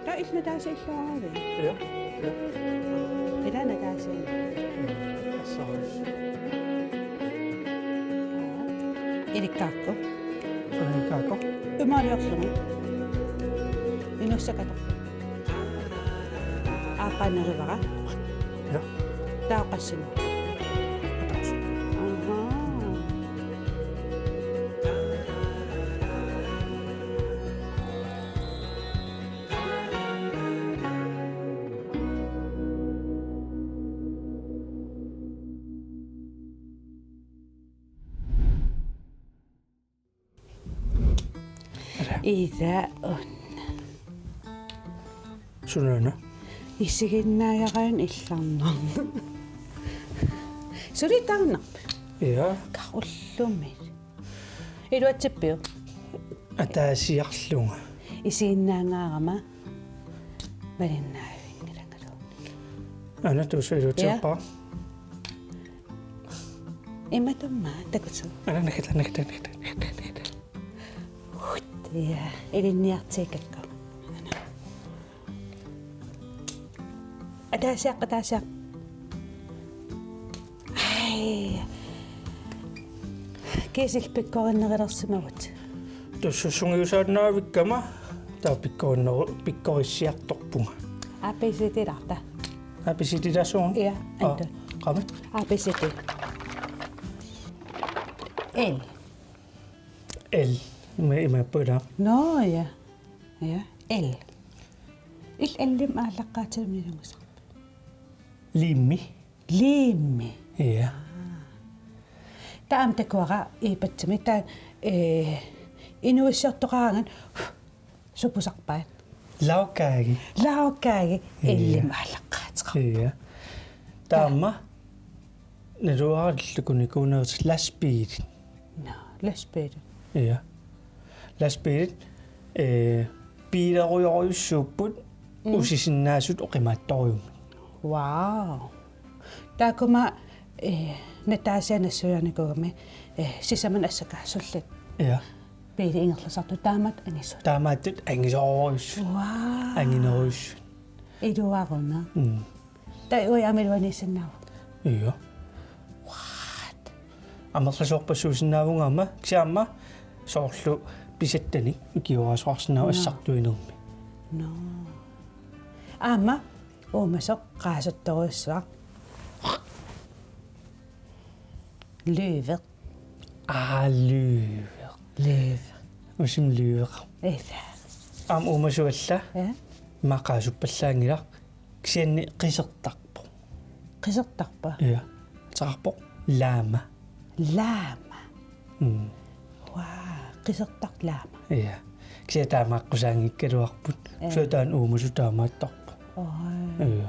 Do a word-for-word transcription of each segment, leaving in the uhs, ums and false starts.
Aa, illit Nataasa illuaraavit? Ja. Ja. Ila Nataasa. Assarus. Ilikkaakku. Ilikkaakku. Imaaliorlunga. Inuussakatoq. Aappaanerivara. Ja. Taava qassinik? Ahaa. Ida un. Sunaana? Isiginnaagaraanni illarnarnut. Suli taannarpit? Ja. Qaqullumi. Iluatsippiuk? Ataasiarlunga. Isiginnaagaangama malinnaavinngilangalu. Aana tuusa iluatsiarpara. Ja. Imatut aamma takussuk. Aana nakata, nakata, nakata, nakata, nakata. Hut, ja, ilinniartikkakku. Aana. Ataasiaq, ataasiaq. Ai. Kiisillu pikkorinnerulersimavugut. Tussusungiusaannaavikkama taava pikkorinneru-, pikkorissiartorpunga. A B C D-laarta. A B C D-laarsuun? Ja, aa, antu. Qami? A B C D. L. L. Ima, imaappoq ila. Nå, ja. Ja, L. Illit L-imik aallaqqaatigimmi ilungersorpit? Liimmi. Liimmi. Ja. Taava aamma takuara iipatsimi taava, eh, inuuissiortoqaraangat supusarpaat. Lagkage. Lagkage. Ja. L-imik aallaqqaateqarpoq. Ja. Taava aamma naluara illukunikuunerit lastbiilit. Nå, lastbiilit. Ja. Lastbiilit, eh, biilerujorujussuupput. Mm. Usisinnaasut oqimaatsorujummik. Wow. Taakkuma, eh, Nataasa nassuiarnikuugami, eh, sisamanik assakaasullit. Ja. Biilit ingerlasartut taamaattut angisut. Taamaattut angisoorujussuit. Wow. Anginerujussuit. Iluaruna. Mm. Taava uanga aamma iluaniissinnaavunga. Ja. What? Amerlasoorpassuusinnaavunga aamma, kisianni aamma soorlu pisattanik ikioraasoqarsinnaavoq. Nå. Assartuinermi. Nå. Aamma uumasoq qaasuttorujussuaq. Løve. Aa, løve. Løve. Usim løve. Ila. Aamma uumasoq alla. Ja. Ima qaasuppallaanngilaq. Kisianni qisertarpoq. Qisertarpa? Ja. Ateqarpoq lama. Lama. Mm. Wow, qisertaq lama. Ja. Kisianni taamaaqqusaanngikkaluarput. Ja. Kisianni taanna uumasoq taamaattarpoq. Oj. Ja.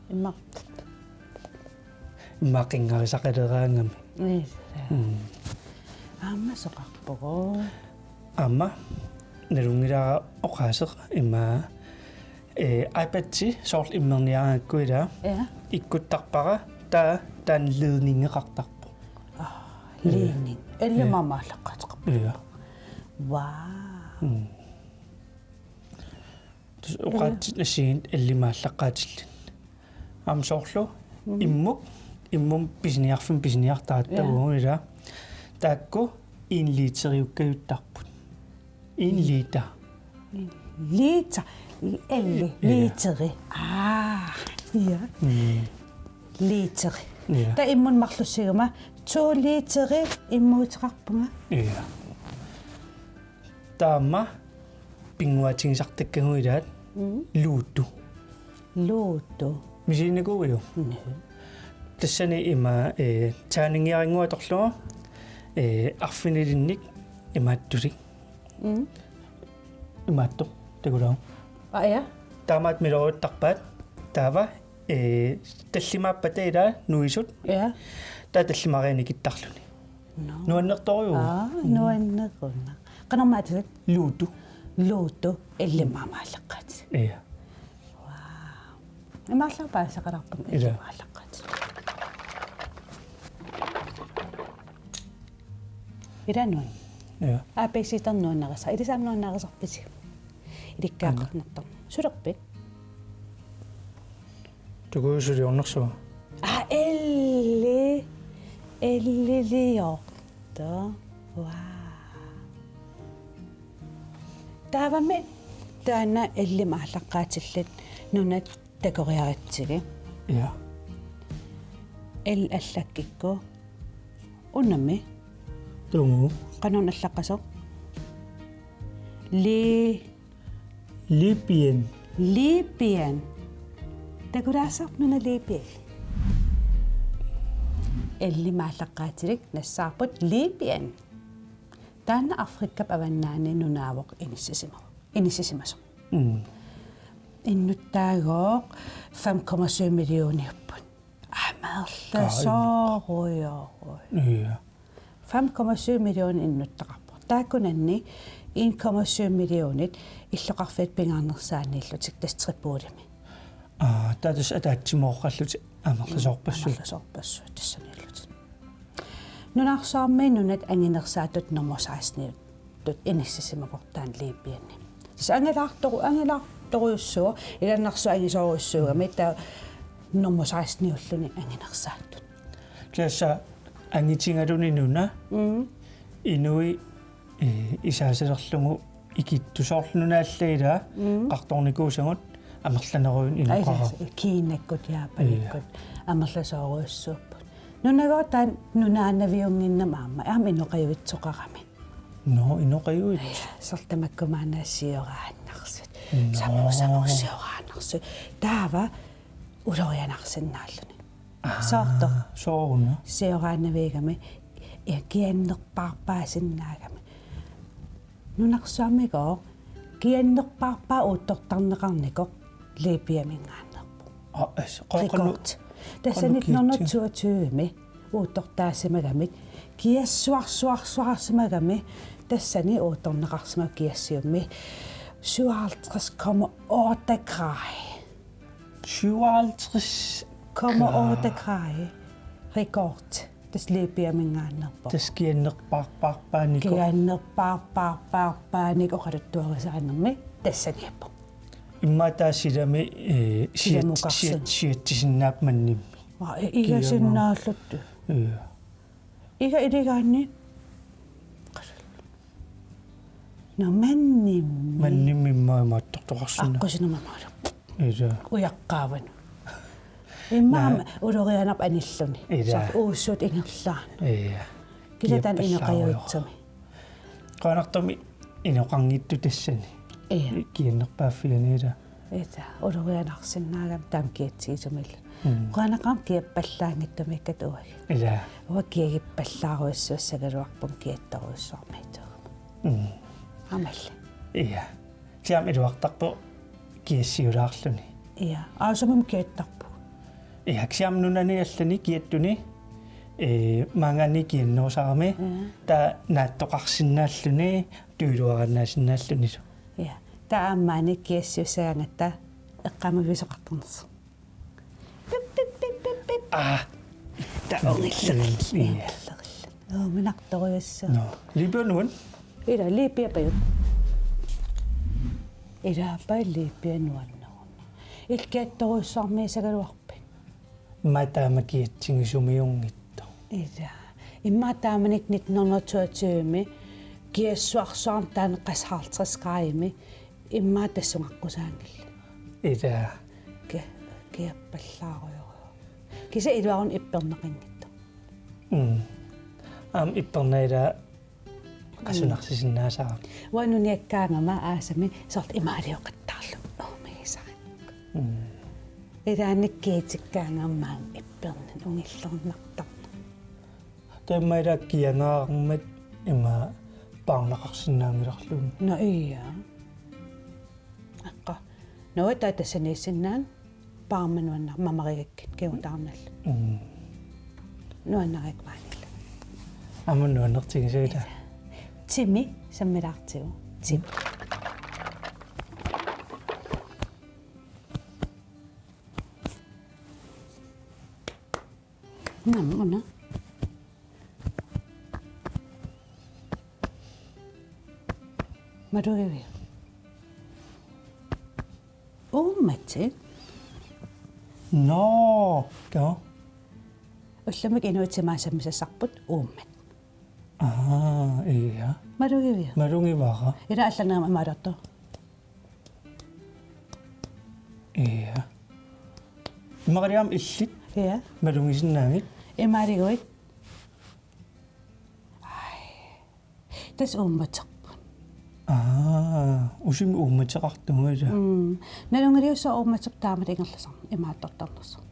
Ima. Ima qinngarisaqaleraangami. Ila. Mm. Aamma soqarpugut? Aamma nalunngilara oqaaseq ima, eh, iPad-i soorlu immerniaraangakku ila. Ja. Ikkuttarpara taava taanna ledningeqartarpoq. Aa, ledning. Ja. L-imik aamma aallaqqaateqarpoq. Ja. Wow. Mm. Tassa oqaatsit assigiinngitsut L-imik aallaqqaatillit. Aamma soorlu, mm, immuk, immumut pisiniarfimmi pisiniartaratta. Ja. Uagut ila. Taakku en literiukkajuttarput. En liter. Liter. L. Ja. Literi. Aa. Ja. Mm. Literi. Ja. Taava immunut marlussiguma to literi immuuteqarpunga. Ja. Taava aamma pinnguaatigisartakkagut ilaat. Mm. Ludo. Ludo. Misiginnikuuiuk? Mm. Tassani ima, eh, terningiarinnguatorlugu, eh, arfinilinnik imaattulik. Mm. Imaattoq, takulaaruk. Aa, ja. Taamaattumik miloriuttarpaat. Taava, eh, tallimaappata ila nuisut. Ja. Taava tallimarianik ikittarluni. Nå. Nuannertorujuk? Aa, mm, nuanneruna. Qanormaatigut? Ludo. Ludo, L-imik aamma aallaqqaatit. Ja. Wow. Imaallaat paasisaqalaarpunga. Ja. L-imik aallaqqaatit. Ila nuan. Ja. A B C-tarneq nuannarisara. Ilisaamik nuannarisarpisiuk? Ilikkaaqqaarnartarneq. Aana. Sulerpit? Tukuusuliornersuga. Aa, elli. Elliliortoq. Waa. Taavami taanna ellimik aallaqqaatillit nunat takoriaritsigit. Ja. Elli allakkikku. Unnami. Tungu. Qanoq allaqqasoq? Li- Libyen. Libyen. Takulaassaaq nuna Libyen? Ellimik aallaqqaatilik nassaarput Libyen. Taanna Afrikap avannaani nunaavoq inissisima-, inissisimasoq. Mm. Innuttaagooq fem komma syv millioniupput. Amerlasoorujooq. Ja. Fem komma syv millionit innuttaqarpoq. Taakkunanni en komma syv millionit illoqarfiit pingaarnersaanniillutik tassa Tripolimi. Aa, taava tassa ataatsimoorlutik amerlasoorpassuit. Amerlasoorpassuit tassaniillutik. Nunarsuarmi nunat anginersaattut nummer seksten-iuttut inissisimasoq taanna Libyen. Tassa angilaartoru-, angilaartorujussuuvoq, ilannarsuaq angisoorujussuugami, taava nummer seksten-iulluni anginersaattut. Tassa angitigaluni nuna, mm, inui, eh, isaasalerlugu ikittusoorluni naalliila, mm, qartornikuusagut amerlanerujuit inoqaraa. Ai, Kiinakkut, Japanikkut, ja, amerlasoorujussuupput. Nunagooq taanna nunaannaviunnginnama aamma, aamma inoqajuitsoqarami. Nå, inoqajuit. Ja, soorlu tamakku maanna sioraannarsut. Nå. Samu, samu sioraannarsut. Taava ulorianarsinnaalluni. Aa, soorlu. Sooruna? Sioraannavigami, ja, kiannerpaarpaasinnaagami. Nunarsuarmigooq kiannerpaarpaaq uuttortarneqarnikoq Libyaminngaanneerpoq. Aa, as-, qo-, qanoq-, rekord. Tassa qanoq nitten hundrede toogtyve-mi uuttortaasimagamik, kiassuarsuarsuarsimagami, tassani uuttorneqarsimavoq kiassiummi syvoghalvtreds komma otte grader. Syvoghalvtreds komma otte grader. Rekord. Tassa Libyaminngaanneerpoq. Tassa kiannerpaarpaarpaanikoq. Kiannerpaarpaarpaarpaanikoq oqaluttuarisaanermi tassaniippoq. Immaqa taava silami, eh, siat-, silamukarsun-, siat-, siatsisinnaappat mannimmi. Aa, i-, igasinnaalluttu. Ja. Iga iligaanni. Nå, mannimmi. Mannimmi immaqa imaattortoqarsinnaavoq. Aqqusinermi immaqa. Ilaa. Ujaqqaavanut. Immaqa. Naa. Ulorianarpoq anilluni. Ilaa. Soorlu uussuut ingerlaannaq. Ja. Kisianni taanna kiappallaarujoq. Inoqajuitsumi. Qujanartumik inoqanngitsoq tassani. Ja. Kiannerpaaffiani ilaa. Ilaa, ulorianarsinnaagami taama kiatsigisumillu. Mm. Qujanaqaaq kiappallaanngitsumik ikkat uagut. Ilaa. Uanga kiagippallaarujussuussagaluarpunga kiattorujussuarmiittuugama. Mm. Aammalli. Ja. Kisianni iluartarpoq kiassiulaarluni. Ja, aasumim kiattarpugut. Ja, kisianni nunani allani kiattuni, eh, maanngaanniit kiannerusarami, ja, taava naatsoqarsinnaalluni, tuiluaraannaasinnaallunilu. Ja. Taava aamma maani kiassiussagaangatta eqqaamaviusoqartarnersoq. Pip, pip, pip, pip, pip. Aa. Taava ungillerluni. Ja. Ungillerluni. Uuminartorujussuuvoq. Nå. Libya nuan? Ilaa, Libya pajuk. Ilaappa Libya nuanneruna. Illit kiattorujussuarmiussagaluarpit? Immaqa taama kiatsigisumiunngitsoq. Ilaa. Immaqa taamanikkut nitten hundrede toogtyve-mi kiassuarsuarmi taanna qassit halvtreds grader-imi immaqa tassunga aqqusaanngillat. Ilaa. Ki-, kiappallaarujorujuk. Kisianni iluaruni ipperneqanngitsoq. Mm. Aamma ippernagu ilaa qasunarsisinnaasarami. Uanga nuniakkaangama aasami soorlu imaalioqattaarlunga uumigisaranngikkukku. Mm. Ilaanni kiatikkaangama aamma ippernagu ungillernartarnanga. Taava immaqa ilaa kiangaarmat ima paarnaqarsinnaanngilarluunniit. Nå, ja. Aqqa. Nå, taava tassaniissinnaavoq paarma nuannar-, mamarigakkit kingutaarnallu. Mm. Nuannarigakku maanilu. Aamma nuannertigisagit ilaa. Timi sammilaartigu. Timi. Naamik una. Malugiviuk? Uummatit. Nå, ja. Ullumikkut inuit timaat sammisassarput uummat. Aa, ja. Malugiviuk? Malugivara. Ila allanngormat imaaliortoq. Ja. Imaaliorama illit? Ja. Malugisinnaagit? Imaaliguit. Ai. Tassa uummaterput. Aa, usimi uummateqartunga ila. Mm. Nalunngiliussaaq uummaterput taamatut ingerlasarneq, imaattortarnersoq.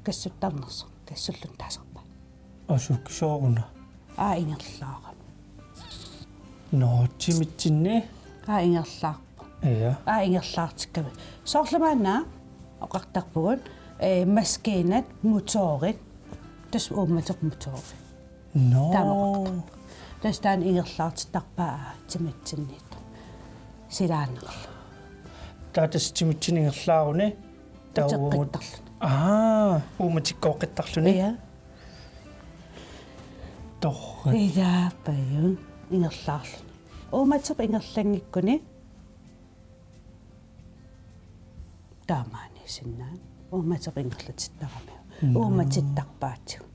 Kassuttarnersoq, kassullunnik taasarpaat. Asuk sooruna. Aa, ingerlaarami. Nå, timitsinni? Aa, ingerlaarpoq. Ja. Aa, ingerlaartikkami. Soorlu maanna oqartarpugut, eh, maskiinat, motorit, tassa uummaterput motorit. Nå. Taama oqartarput. Tassa taanna ingerlaartittarpaa timitsinniittoq. Silaannarlu. Taava tassa timitsinni ingerlaaruni? Taava uummat-, uteqqittarluni. Aa, uummatikkooqqittarluni? Ja. Torrak. Ilaa pajunngi ingerlaarluni. Uummaterput ingerlanngikkuni taamaaniisinnaanngilaq. Uummaterput ingerlatittarami. Mm. Uummatittarpaatigut.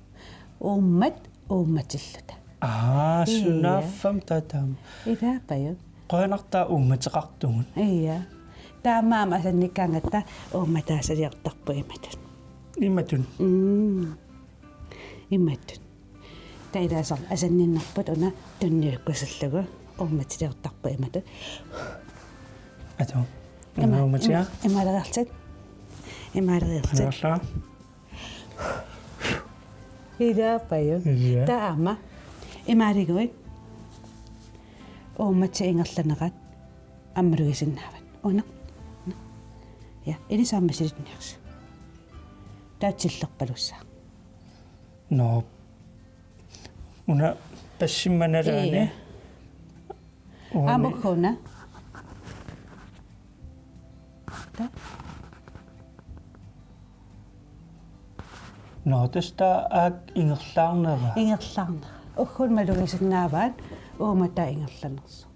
Uummat uummatilluta. Aa, ja. Sunaaffami taava taama. Ilaa pajunngi. Qujanartaa uummateqartugut. Ja. Taamaammat asannikkaangatta uummataasaliortarput imatut. Imatut. Mm. Imatut. Taava ilaa soorlu asanninnerput una tunniukkusullugu uummatiliortarput imatut. Atu. Ima-, uummatiga? Ima-, imaaleriarlutit. Imaaleriarlutit. Imaaleriarlutit. Ilaa pajunngi. Ja. Taava aamma imaaliguit. Uummatit ingerlanerat aamma malugisinnaavat. Una. Ja, ilisarmi silinniarsi. Taava tillerpalussaaq. Nå. Una passimma nalaani. Ja. Uani. Aamma ugguuna. Ta-. Nå, tassa taava aak ingerlaarnera. Ingerlaarnera. Ugguuna malugisinnaavaat uummataa ingerlanersoq.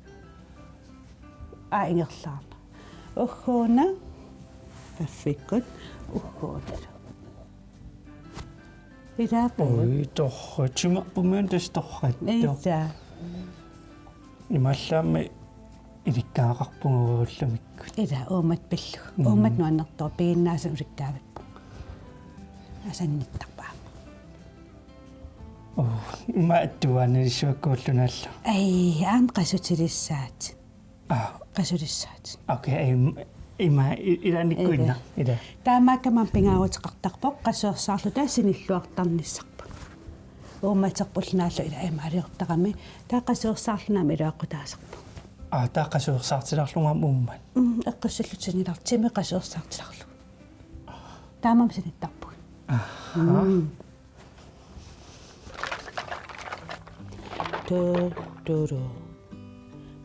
Aa, ingerlaarnera. Ugguuna. Kaffikkut. Ugguuna. Ilaa pajunngi. Ui, torrak. Timerpummi tassa torrak. Ilaa. Imaallaammi ilikkagaqarpunga ullumikkut. Ilaa, uummat pillugu. Mm. Uummat nuannertoq piginnaasunut ulikkaavippoq. Asannittarpaat. Oh, ima attuaannalissuakkuullunaallu. Ai, aamma qasutilissaat. Aa. Qasulissaat. Okay, im-, ima i-, ilaannikkuinna. Ila. Ila. Taamaakkami pingaaruteqartarpoq qasuersaarluta sinilluartarnissarput. Uummaterpullu naallu ila imaaliortarami. Taava qasuersaarluni aamma iluaqutaasarpoq. Aa, taava qasuersaartilaarlugu aamma uummat. Mm, eqqissilluta sinilaartut, timi qasuersaartilaarlugu. Taamaammat sinittarpugut. Aha. Mm. Tu, tu, tu.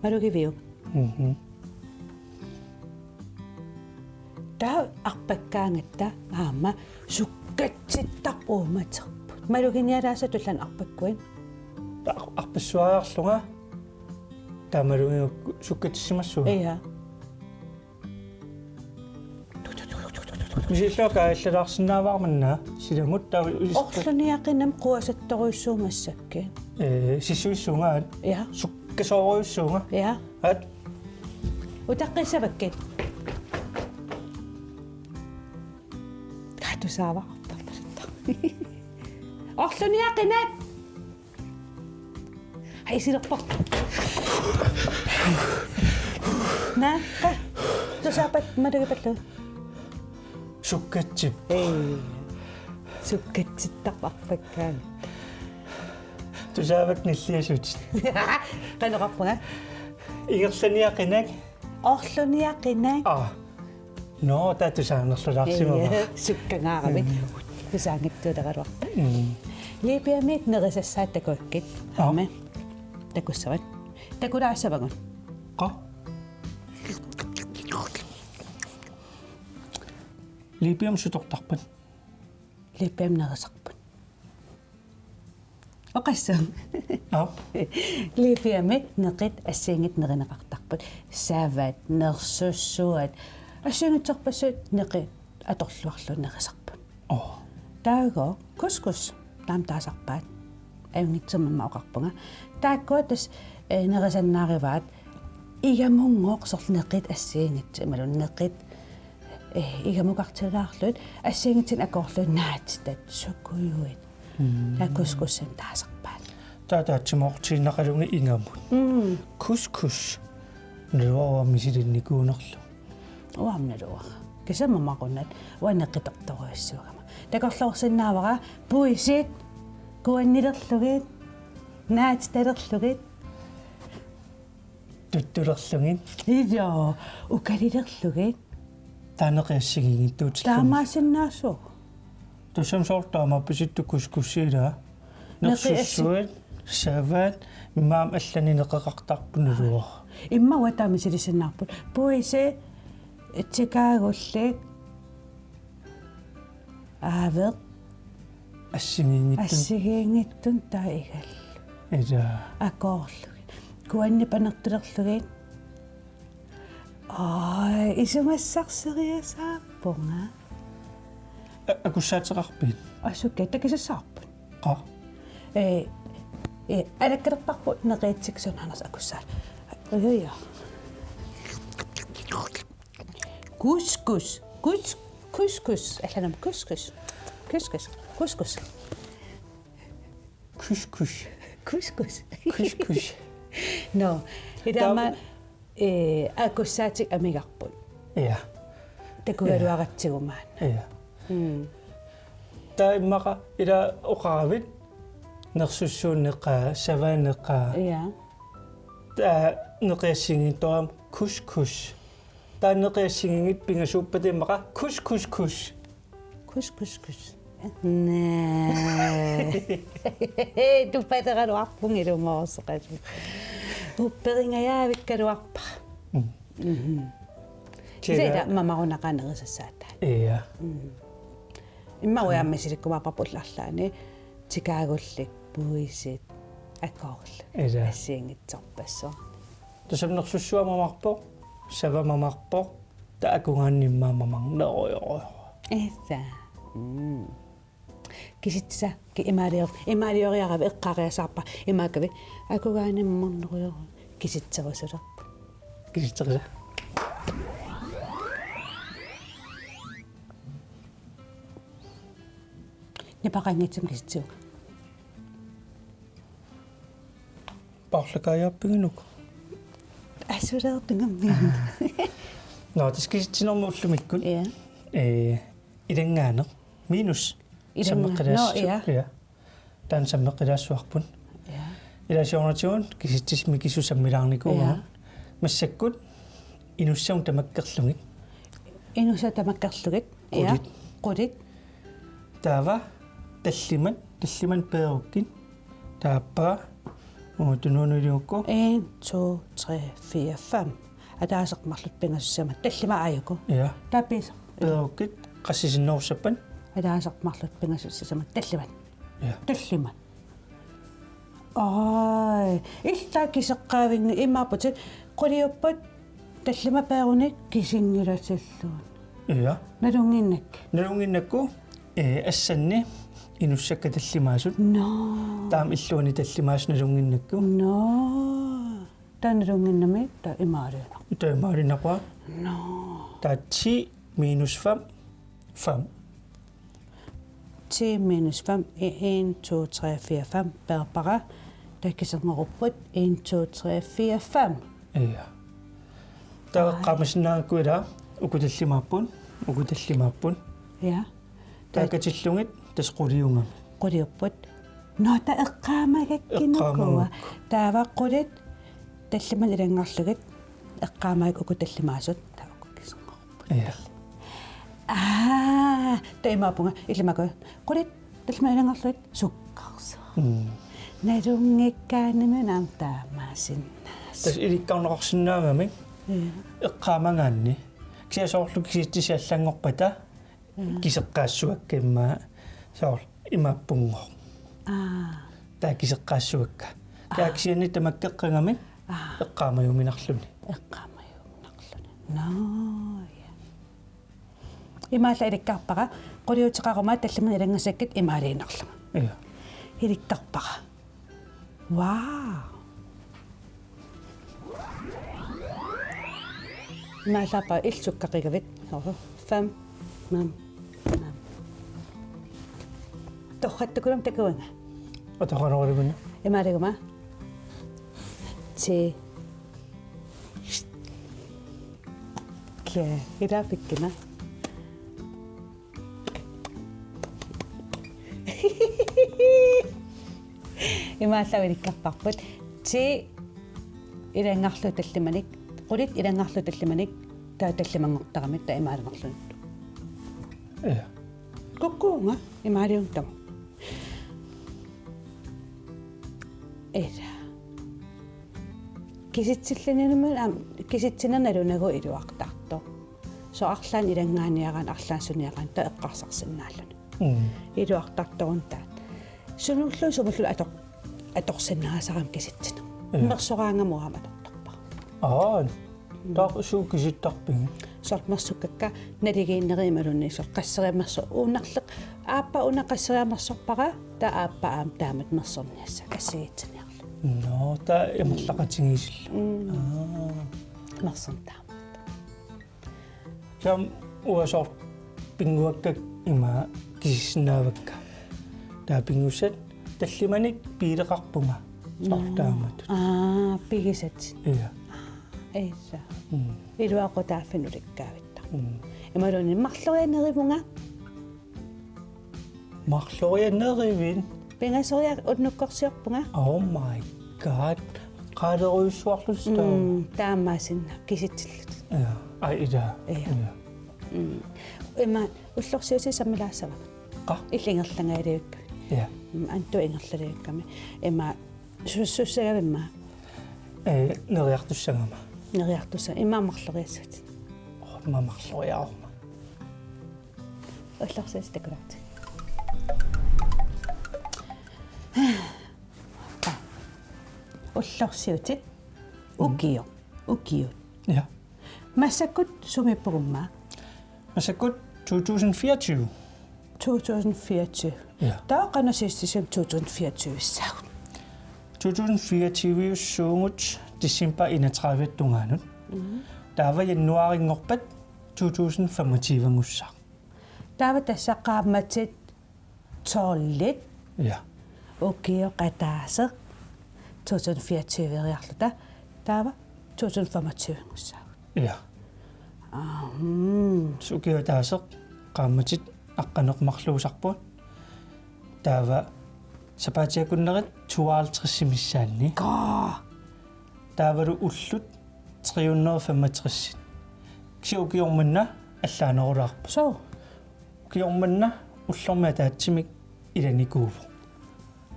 Malugiviuk? Mhm. Taava arpakkaangatta aamma sukkatsittarput uummaterput. Maluginialaassavat tulliani arpakkuit? Taava arpassuariarlunga. Taava malugigukku sukkatsissimassuit. Ja. Misillunga kaajallalaarsinnaavara manna silamut taava is-. Orluniaqinami quasattorujussuumassakkit. Ee, sissuissuunga aat. Ja. Sukkasoorujussuunga. Ja. Aat. Utaqqissavakkit. Kaatusaava. Orluniaqinak. Hai, isilerpoq. Naakka. Tusaavat malugipallu. Sukkatsip. Ei. Sukkatsittarput arpakkaangatta. Tusaavat nilliasut. Qanoq oqarpunga? Ingerlaniaqinak. Orluniaqinak. Aa. Nå, taava tusaanerlulaarsimavara. Ee, sukkangaaravit. Mm. Tusaanngitsuuleraluarpoq. Mm. Liipiamit nerisassaat takuakkit. Aa. Aamma. Takussavat. Takulaassavagut. Qaa. Liipiamit sutortarpat? Liipiamit nerisarput. Oqassaanga. Aap. Liipiamit neqit assigiinngitsut nerineqartarput. Savat, nersussuat. Assigiinngitsorpassuit neqit atorluarlugu nerisarput. Oo. Taava couscous taama taasarpaat. Ajunngitsumik imma oqarpunga. Taakkua tassa, eh, nerisannaarivaat igamunngooq soorlu neqit assigiinngitsut imaluunniit neqit, eh, igamukartilaarlugit assigiinngitsunik akoorlugit naatitat sukujuit. Mm. Taava couscousimik taasarpaat. Taava taatsimooqutiinnaqalunga igamut. Mm. Couscous. Naluara uanga misilinnikuunerlugu. Uanga naluara. Kisianni mamarunnat uanga neqitortorujussuugama. Takorloorsinnaavara puisit kuannilerlugit, naatitalerlugit. Tuttulerlugit. Ila, ukalilerlugit. Taava neqit assigiinngitsuutillugu. Taamaasinnaassuugut. Tassami soorlu taamaappisittoq couscousi ilaa. Neqit assi- Nersussuit, savaat, immaqa allanik neqeqartarput naluara. Immaqa uanga taama misilisinnaarput. Puisi, tikaagullik, aaveq. Assigiinngitsunik. Assigiinngitsunik taava igallu. Ila. Akoorlugit. Kuanni panertulerlugit. Ai, isumassarseriasaarpunga. A-, akussaateqarpit? Assut takusassarput. Qaa? Eh, eh, alakkalerparput neqitsikkut suna anas akussaat. Oi, oi, oi. Couscous. Cous-, couscous. Allanami couscous. Couscous. Couscous. Couscous. Couscous. Couscous. Nå, ilama, taava, eh, akussaatikka amigarput. Ja. Takugaluaratsigu maanna. Ja. Mm. Taava immaqa ila oqaravit nersussuit neqaat, savaat neqaat. Ja. Taava neqit assigiinngitsorput couscous. Taava neqit assigiinngitsut pingasuuppata immaqa couscous, couscous. Couscous, couscous. Naa. Tupaataraluarpunga ilumoorsoqalu. Upperingajaavikkaluarpara. Mm. Mhm. Kisianni ila mamarunaqaaq nerisassaataat. Ja. Mm. Immaqa uanga misilikkumaarparput ullut arlaanni tikaagullik puisit akoorlugit. Ja. Assigiinngitsorpassuarnik. Tassami nersussuaq mamarpoq, savaat mamarpoq, taava akugaanni immaqa mamarnerujorujoq. Issa. Mm. Kisitsisaa, ki-, imaalior-, imaalioriaravit eqqaariasaarpara, imaakavit, akugaanni mamarnerujorujoq, kisitserusulerpoq. Kisitserisa. Nipaqanngitsumik kisitsivunga. Paarlakaajaappiginuku. Asuleertungammigut. Nå, tassa kisitsinermut ullumikkut. Ja. Eh, ilanngaaneq. Minus. Ilanngaaneq. Sammeqqilaassu-, nå, ja. Ja. Taanna sammeqqilaassuarput. Ja. Ila siornatigut kisitsisut mikisut sammilaarnikuugamik. Ja. Massakkut inussavut tamakkerlugit. Inussavut tamakkerlugit. Ja. Qulit. Qulit. Taava tallimat, tallimat peerukkit. Taava, uu, tunuuniliukku. En, to, tre, fire, fem. Ataaseq marluk pingasut sisamat. Tallimat aajuku. Ja. Taava piisa. Peerukkit, qassisinnerussappat? Ataaseq marluk pingasut sisamat. Tallimat. Ja. Tallimat. Ai, ilaa kiseqqaavinni imaapputit quliupput tallimat peerunik kisinngilatilluunniit. Ja. Nalunnginnakkit. Nalunnginnakku, eh, assanni inussakka tallimaasut. Nå. Taama illuanni tallimaasut nalunnginnakku. Nå. Taava nalunnginnami taava imaaliinnaq. Taava imaaliinnaq. Nå. Taava ti minus fem, fem. Ti minus fem, en, to, tre, fire, fem, peerpara. Taava kiserngorupput, en, to, tre, fire, fem. Ja. Taava eqqaamasinnaagakku ila, uku tallimaapput, uku tallimaapput. Ja. Taava katillugit, tassa quliugamik. Quliupput. Nå, taava eqqaamagakkit ukua. Eqqaamagakku. Taava qulit, tallimat ilanngarlugit, eqqaamagit uku tallimaasut, taava uku kiserngorupput. Ja. Aa, taava imaappunga, illit makku. Qulit, tallimat ilanngarlugit, sukkarsuaq. Mm. Nalunngikkaanni aamma taamaasinnaasut. Tassa ilikkarneqarsinnaagamik. Ja. Eqqaamagaanni. Kisianni soorlu kisitsisut allanngorpata. Mm. Kiseqqaassuakka immaqa soorlu imaappunngooq. Aa. Taava kiseqqaassuakka. Taava, aa, kisianni tamakkeqqagamik. Aa. Eqqaamajuminarluni. Eqqaamajuminarluni. Nå, ja. Imaallaat ilikkarpara, quliuteqaruma tallimanik ilanngasakkit imaaliinnarlunga. Ja. Ilikkarpara. Wow. Imaallaat illit sukkaqigavit. Oho. Fem. Nam. Nam. Torrattukulum takuanga. Otoqanorulumina. Imaaliguma. Ti. Kia, ila pikkima. Imaallaat ilikkarparput. Ti ilanngarlugu tallimanik, qulit ilanngarlugu tallimanik, taava tallimanngortaramik taava imaaliinnarlugit. Ja. Kukkuunga, imaaliunngitsoq. Ila. Kisitsillugu aamma, kisitsineq nalunagu iluartartoq. Soorlu arlaannik ilanngaaniaraanni arlaannik suniaraanni taava eqqarsarsinnaalluni. Mm. Iluartartoruna taanna. Sunullu sumullu ator-, atorsinnaasarami kisitsineq. Ja. Mersoraangami aamma atortarpara. Aa, taava suut kisittarpigit? Soorlu mersukkakka naligiinnerit imaluunniit soorlu qasseriarmersoq uunarleq. Aappaa una qasseriarmersorpara, taava aappaa aamma taamatut mersorniassaaq assigiinngitsuniarlugu. Nå, taava amerlaqatigiissillugu. Mm. Aa. Mersorneq taama. Taava uanga soorlu pinnguakkakka ima kisissinnaavakka. Taava pinnguassat tallimanik piileqarpunga. Soorlu taamatut. Aa, pigisatit. Ja. Issa. Mm. Iluaqutaaffinnut ulikkaavittarpoq. Mm. Imaluunniit marlorianerivunga. Marlorianerivit? Pingasoriaq unnukkorsiorpunga. Oh my God. Qaalerujussuarlusi taava. Mm, taamaasinnaavoq kisitsillutit. Ja. Ai, ila. Ja. Ja. Mm. Ima ullorsiutit sammilaassavakka. Qaa? Illit ingerlangalivikkavit. Ja. Mm, Antu ingerlalivikkami. Ima su-, sussagavit immaqa? Ee, neriartussagama. Neriartussa-, immaqa marloriassavat. Oh, immaqa marloriarama. Ullorsiutit takulaartigit. Ullorsiutit. Mm. Ukioq. Ukiut. Ja. Massakkut sumiippugut immaqa? Massakkut to tusind fireogtyve. To tusind fireogtyve. Ja. Taava qanoq sivisutigisumik to tusind fireogtyve-issaagut? To tusind fireogtyve-ussuugut december enogtredive tungaanut. Mhm. Taava januaarinngorpat to tusind femogtyve-nngussaaq. Taava tassa qaammatit tolvit. Ja. Ukioq ataaseq to tusind fireogtyve-riarluta. Taava to tusind femogtyve-nngussaagut. Ja. Aha. Ukioq ataaseq qaammatit aqqaneq-marluusarput. Taava sapaatip akunnerit tooghalvtredsit missaanni. Kaa. Taavalu ullut tre hundrede femogtresit. Kisianni ukioq manna allaanerulaarpoq. Soo. Ukioq manna ullormit ataatsimik ilanikuuvoq.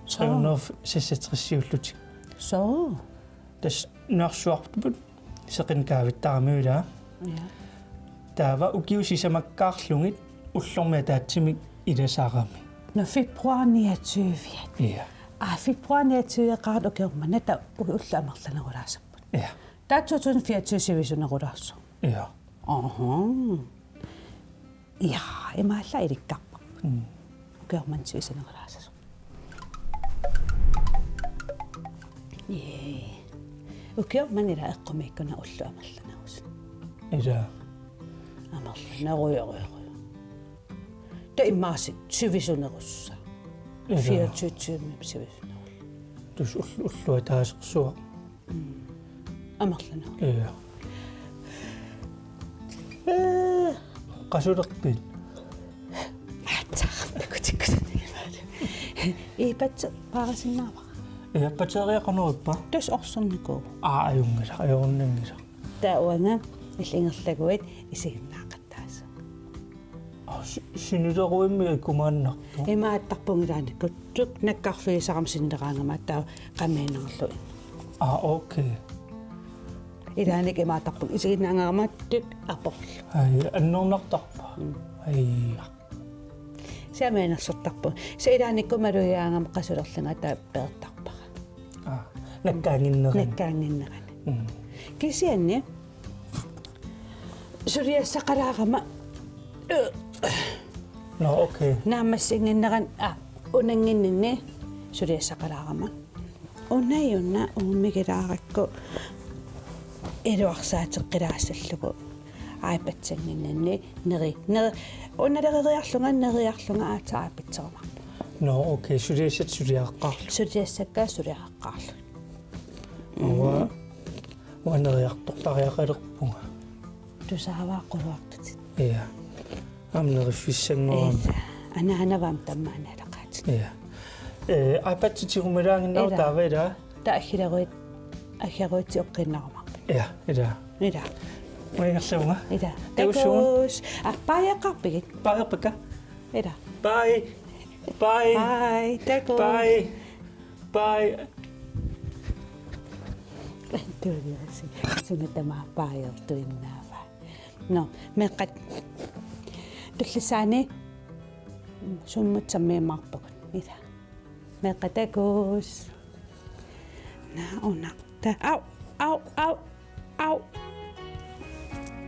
Soo. Tre hundrede seksogtresiullutik. Soo. Tassa nunarsuarput seqineq kaavittarami ilaa. Ja. Taava ukiut sisamakkaarlugit ullormit ataatsimik ilasaarami. Nå, februar niogtyve. Ja. Aa, februar niogtyve-qartoq ukioq manna taava u-, ullut amerlanerulaassapput. Ja. Taava to tusind fireogtyve sivisunerulaassaaq. Ja. Aha. Ja, imaallaat ilikkarparput. Mm. Ukioq manna sivisunerulaassasoq. Jee. Ukioq manna ilaa eqqumiikkuna ullut amerlanerusut. Ilaa. Amerlanerujorujorujoq. Taava immaqa sivisunerussaaq. Ilaa. Fireogtyve tiimit sivisunerullugu. Tassa ull-, ulloq ataasersuaq. Mm. Amerlaneruvoq. Ja. Ee. Qasulerpit? Aatsaarpakkutikkusunnigimaali. Iippat paarisinnaavara. Ja, batteriaq qanoq ippa? Tassa orsernikuuvoq. Aa, ajunngilaq, ajornanngilaq. Taava uanga illit ingerlaguit isiginnaaqattaassaaq. Aa, si-, sinileruimmi ikumaannartoq. Imaattarpunga ilaannikkut tuk nakkarfigisarama sinileraangama taava qamiinerlu. Aa, okay. Ilaanni imaattarpunga isiginnaagaangama tuk aporlu. Ai, annernartarpa. Mm. Ai. Kisianni mianersortarpunga. Kisianni ilaannikkut malugigaangama qasulerlunga taava peertarpara. Aa, nakkaannginnerani. Nakkaannginnerani. Mm. Kisianni suliassaqalaarama, øh, Nå, okay. Naammassinnginnerani, aa, unannginninni suliassaqalaarama. Una una uummigilaarakku iluarsaateqqilaassallugu. iPad-innginninni neri-, neri-, una neriarlunga, neriarlunga aatsaat iPad-erumaarpoq. Nå, okay, suliassat suliaqqaarlugit. Suliassakka suliaqqaarlugit. Uanga, uanga neriartortariaqalerpunga. Tusaavaa quluartutit. Ja. Aamma neriffissanngorama. Ila. Anaanavaa tamaani alaqaatit. Ja. Eh, iPad-it tigumilaaginnarlugu. Ila. Taava ila. Taava aggeruit-, aggeruit oqinnerumaarput. Ja, ila. Ila. Uanga ingerlavunga. Ila. Takuss. Takuss. Aa, baajeqarpigit? Baajeqarpakka? Ila. Bye. Bye. Bye. Takuss. Bye. Bye. Tuliasi. Suna tamaat baajertuinnaavaa. Nå, meeqqat. Tullissaani sumut sammiumaarpugut. Ila. Meeqqat, takuss. Naa, una. Ta-, au, au, au, au.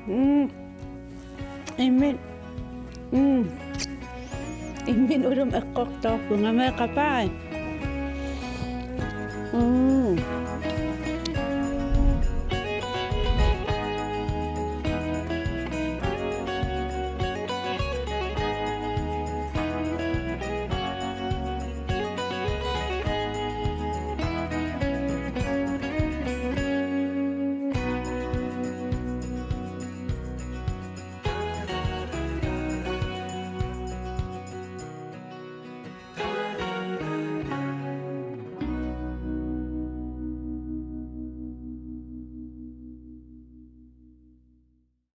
Mm. Imminut. Mm. Imminut ullumikkut eqqortoorpunga, meeqqat, bye. Mm.